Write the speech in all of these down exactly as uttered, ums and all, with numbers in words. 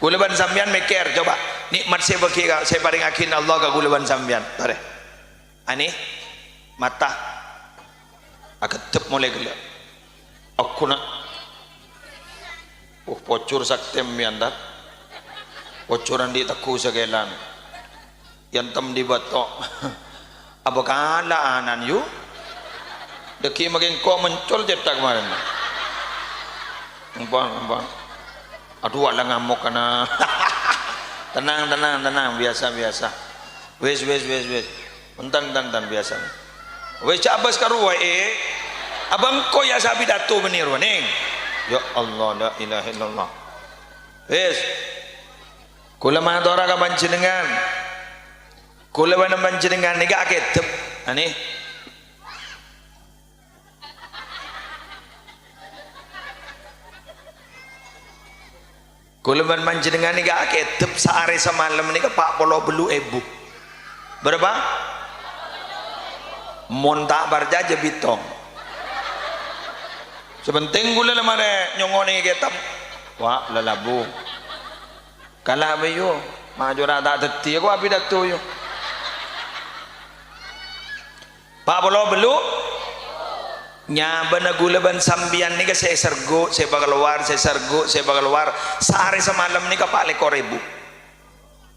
Kaulâ bân sampèyan mèkkèr, coba, nè'mat sè bâgi ka, sè èparèngaghi Allah ka kaulâ bân sampèyan. Torè. Anè, mata. Aghâddhep molaè ghellâ'. Aguna. Uh, pojhur saktè mèyan, Tad. Pojhur andi' tegghu sakèlan. Yântem di bâto. Apa kala anan, yu? Dâgghi' makè engko' moncol cèthak marèn. Empon, empon. Aduh, ala ngamok kana. Tenang, tenang, tenang. Biasa, biasa. Wis, wis, wis, wis. Enten, enten, enten, biasa. Wis, jhâ' abâs karowa, è. Abâ' engko' yâ sè apidato bânnè rowa, nèng. Ya Allah, la ilaha illallah. Wis. Kaulâ matora ka panjhennengngan. Kaulâ bân panjhennengngan nèka aghâddhep. Anè. Kaulâ bân panjhennengngan nèka aghâddhep saarè samalem nèka pa' polo bâllu' èbu. Berapa? Mon ta' parcajâ, bitong. Sè pentèng kaulâ la marè nyongngo'è kètab. Wa', la labu. Kala bâ, yu, majora ta' dhâddhi, ko' apidato, yu. Pa' polo bâllu'. Nyabâna kaulâ bân sampèyan nèka sè èserghu', sè èpakalowar, sè èserghu', sè èpakalowar. Saarè samalem nèka pa' lèkor èbu.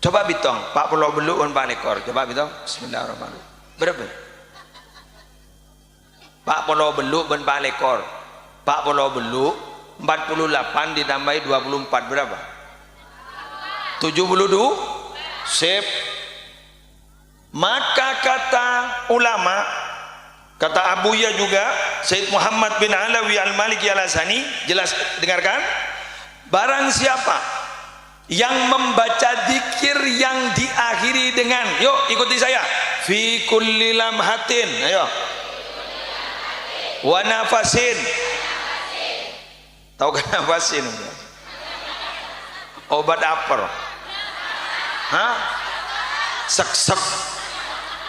Coba bitong, pa' polo bâllu' bân pa' lèkor. Coba bitong. Bismillahirrahmanirrahim. Berapa? Pa' polo bâllu' bân pa' lèkor. Pa' polo bâllu', empat puluh delapan ditambah dua puluh empat berapa? Tujuh puluh dua. Sip. Maka kata ulama, kata Abuya juga, Sayyid Muhammad bin Alawi Al-Maliki Al-Hassani, jelas, dengarkan. Barang siapa yang membaca zikir yang diakhiri dengan, yuk, ikuti saya. Fi kulli lamhatin, ayo. Wa nafasin. Tao kan nafasin? Obat apa, roh? Hah? Sek-sek.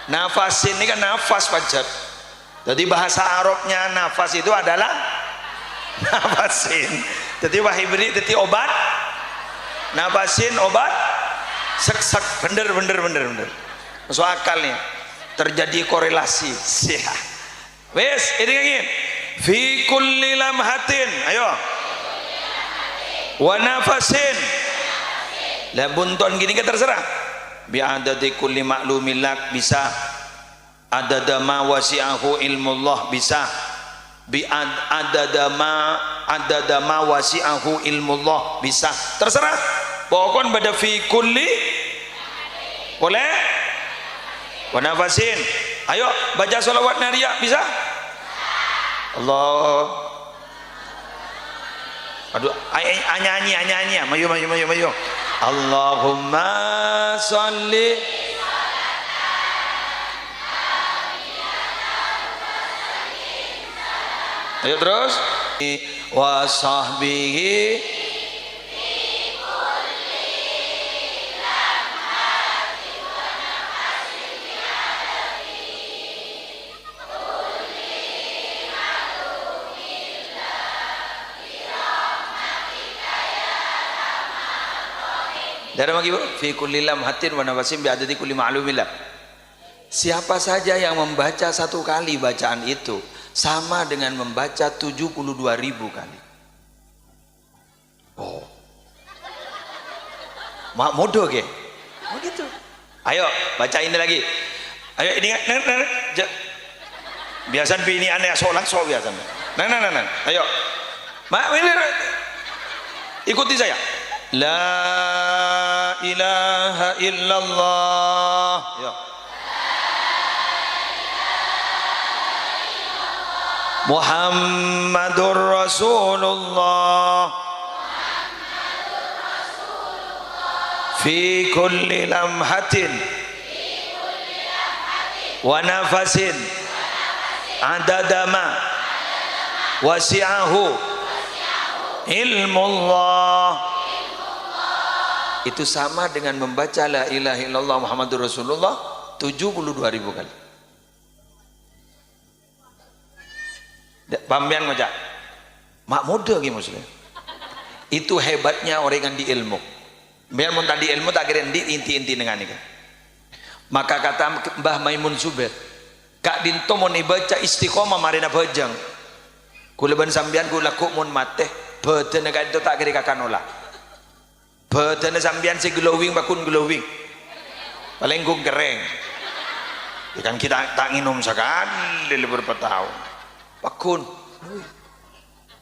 Nafasin ini kan nafas, pajhât. Jadi, bahasa Arabnya nafas itu adalah nafasin. Jadi, wahai beri, jadi obat. Nafasin, obat. Sek-sek. Bener, bener, bener, bener. Masuk akal nih. Terjadi korelasi. Siap. Wis, èdingngaghi. Fi kulli lamhatin. Ayo. Wa nafasin. Lah, bunton gini kan terserah. Bi adadi kulli ma'lumillah bisa. Adada ma wasi'ahu ilmullah bisa. Bi ad-, adada ma, adada ma wasi'ahu ilmullah bisa. Terserah. Pokon bâdâ fi kulli. Boleh? Wa nafasin. Ayo, baca sholawat nariyah, bisa? Allah. Aduh, ay-, ay-, anyanyi, anyanyi. Mayu, mayu, mayu, mayu. Allahumma sholli. Ayo terus. Wa sahbihi. Dârâmma ghi, Bu, fi kulli lamhatin wa nafasin bi adadi kulli ma'lumillah. Siapa saja yang membaca satu kali bacaan itu sama dengan membaca tujuh puluh dua ribu kali. Oh. Ma-, modho, ghi? Oh, gitu. Ayo, baca ini lagi. Ayo, ini, neng, neng, neng. Ja-, biasanya bini aneh, so langsung biasanya. Neng, neng, neng, neng. Ayo. Ma-, ini, ikuti saya. La ilaha illallah. Ya. Muhammadur Rasulullah fi kulli lamhatin wa nafasin adada ma wasi'ahu ilmullah. Itu sama dengan membaca la ilaha illallah Muhammadur Rasulullah tujuh puluh dua ribu kali. Da-, sampèyan ngoca', "Ma' modho, ghi, Muslim." Itu hebatnya orang yang di ilmu. Sampèyan mon tadâ' èlmo, ta' kèra andi' inti-intina ghânèka. Maka kata Mbah Maimun Zubair, "Ka'dinto mon èbâca Istiqomah marèna bhâjâng. Kaulâ bân sampèyan ghu-, lagghu' mon matè, bhâdhânna ka'dinto ta' kèra èkakan ola. Bhâdhânna sampèyan sè glowing, pagghun glowing. Palèng ghun kerrèng. Ya kan kita ta' ngènom sakalè la bârâmpa taon. Pagghun."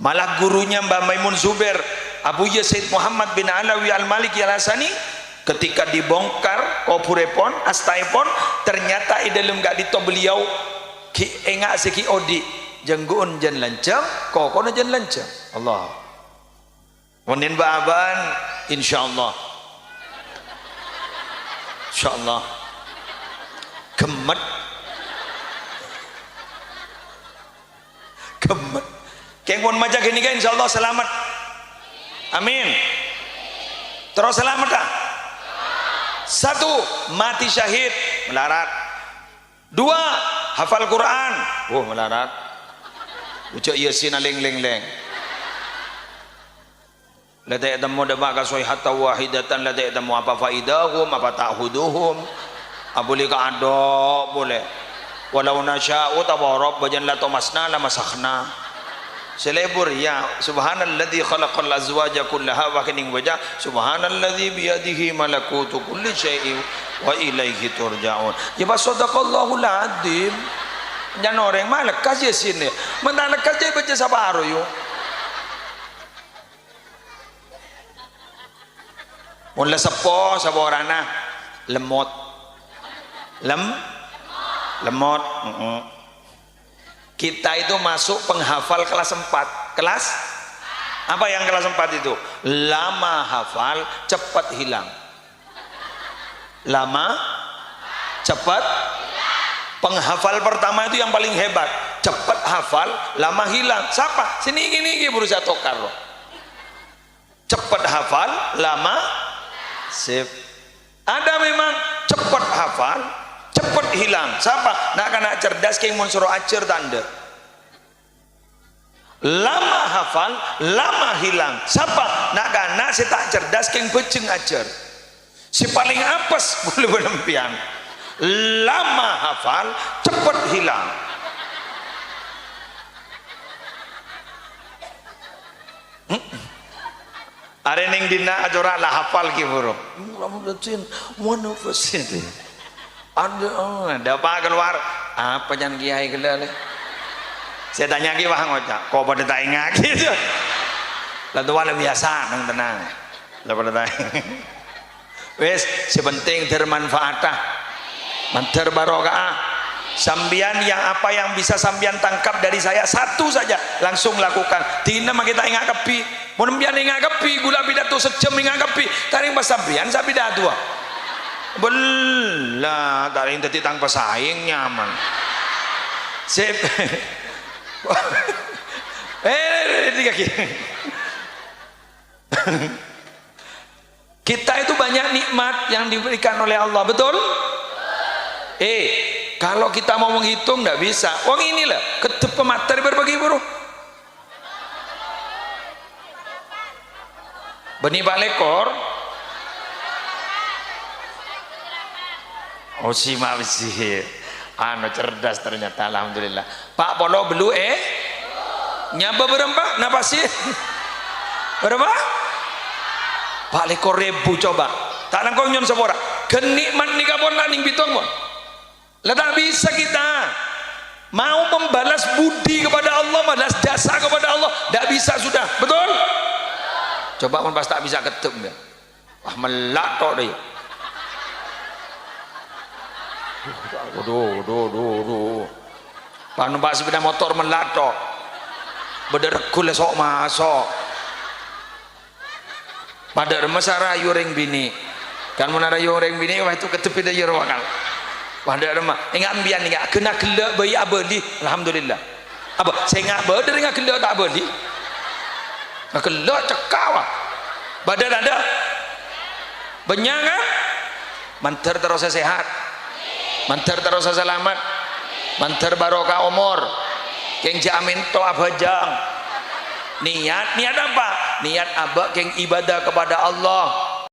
Malah gurunya Mbah Maimun Zubair, Abuya Said Muhammad bin Alawi Al-Maliki Al-Hasani, ketika dibongkar kobhurèpon, astaèpon, ternyata è dâlem ka'dinto beliau ghi' enga' sè ghi' odi', jhânggu'en jân lanjhâng, kokona jân lanjhâng. Allah. Mon nèn bâ'-abâ'ân, insyaallah. Insyaallah. Ghemmet. Ghemmet. Kèng mon maca ghânèka, insyaallah salamet. Amin. Terros salamet, ta'? Satu, mati syahid, malarat. Dua, hafal Quran. Wah, malarat. Maca Yasin alèng-lèng-lèng. La ta' ètemmo dâpa' ka shaihatan wahidatan, la ta' ètemmo apa faidahum, apa ta'khuduhum. Abâli ka'dinto polè. Walau nasya'u tawarab, bâjân la tomasna la masakhna. Sè lebur, ya, subhanalladzi khalaqal azwaja kullaha, wa kènèng bâca, subhanalladzi biyadihi malakutu kulli syai'in wa ilaihi turja'un. Ya, pas sadaqallahul adzim. Nyang orèng mah lekkas Yasin, ya. Mon ta' lekkas, jhâ' bâca saparo, yu. Mon la seppo, saporana lemmot. Lem-, lemmot. Mm-mm. Kita itu masuk penghafal kelas empat. Kelas? Apa yang kelas empat itu? Lama hafal, cepat hilang. Lama, cepat. Penghafal pertama itu yang paling hebat. Cepat hafal, lama hilang. Sapa? Sè nèka-nèka berusaha tokar, loh. Cepet hafal, lama, sip. Ada memang cepet hafal, cepet hilang. Sapa? Na'-kana' cerdas kèng mon soro ajhâr ta' endâ'. Lama hafal, lama hilang. Sapa? Na'-kana' sè ta' cerdas kèng bhâjheng ajhâr. Sè palèng apes kaulâ bân sampèyan. Lama hafal, cepet hilang. Arè neng dinna' acora' la hafal ghi' buru. Muhammadin wa nafasin. Ada, oh, ada apa keluar? Apa can kiai gella le? Saya tanya ki wah ngoca', kok pada ta' enga' gitu. La towa la biasa neng tenang. La pada ta' Wes, sè penting dhâr manfaata. Mandhâr barokah. Sampèyan yang apa yang bisa sampèyan tangkap dari saya, satu saja, langsung lakukan. Dina makè ta' enga' kabbhi. Mon sampèyan enga' kabbhi, kaulâ pidato sajjhâm enga' kabbhi. Tarèng pas sampèyan sè pidatoa. Bella, tarèng dhâddhi tang pasaing nyaman. Sip. Eh, ini kaki. Kita itu banyak nikmat yang diberikan oleh Allah, betul? Eh, kalau kita mau menghitung, ndak bisa. Wong ini lah, kedep pemater berbagi buru. Bânnè pa' lèkor. Oh, si ma' besi. Anu, cerdas ternyata, alhamdulillah. Pa' polo bâllu', eh? Nyabâ bârâmpa? Napa sih? Bârâmpa? Pa' lèkor èbu, coba. Ta' langkong nyo'on sapora. Ghân nikmat nèka pon ta' nèng bitong, pon. Lah, tak bisa kita. Mau membalas budi kepada Allah, membalas jasa kepada Allah, ndak bisa sudah. Betul? Coba pon pas ta' bisa kedep, ya. Wah, mella' tok deh. Waduh, waduh, waduh, waduh. Pas numpak sepeda motor mella' tok. Bâdâ reggul sok maso'. Padâ remma sè arayu orèng binè'. Kan mon arayu orèng binè', wah, itu kedep itu ya, rowa kan. Padâ remma. Enga' embiyan, enga'. Ghân aghellâ' bhâi abâli. Alhamdulillah. Apa? Sè enga' bâdâ rèng aghellâ' ta' abâli. Aghellâ' cekka', wah. Bâdâ tadâ'? Bânnya', kan? Mandhâr terrosa sehat. Mandhâr terrosa salamet. Mandhâr barokah omor. Kèng jhâ' amènto abhâjâng. Niat, niat apa? Niat abâ' kèng ibadah kepada Allah.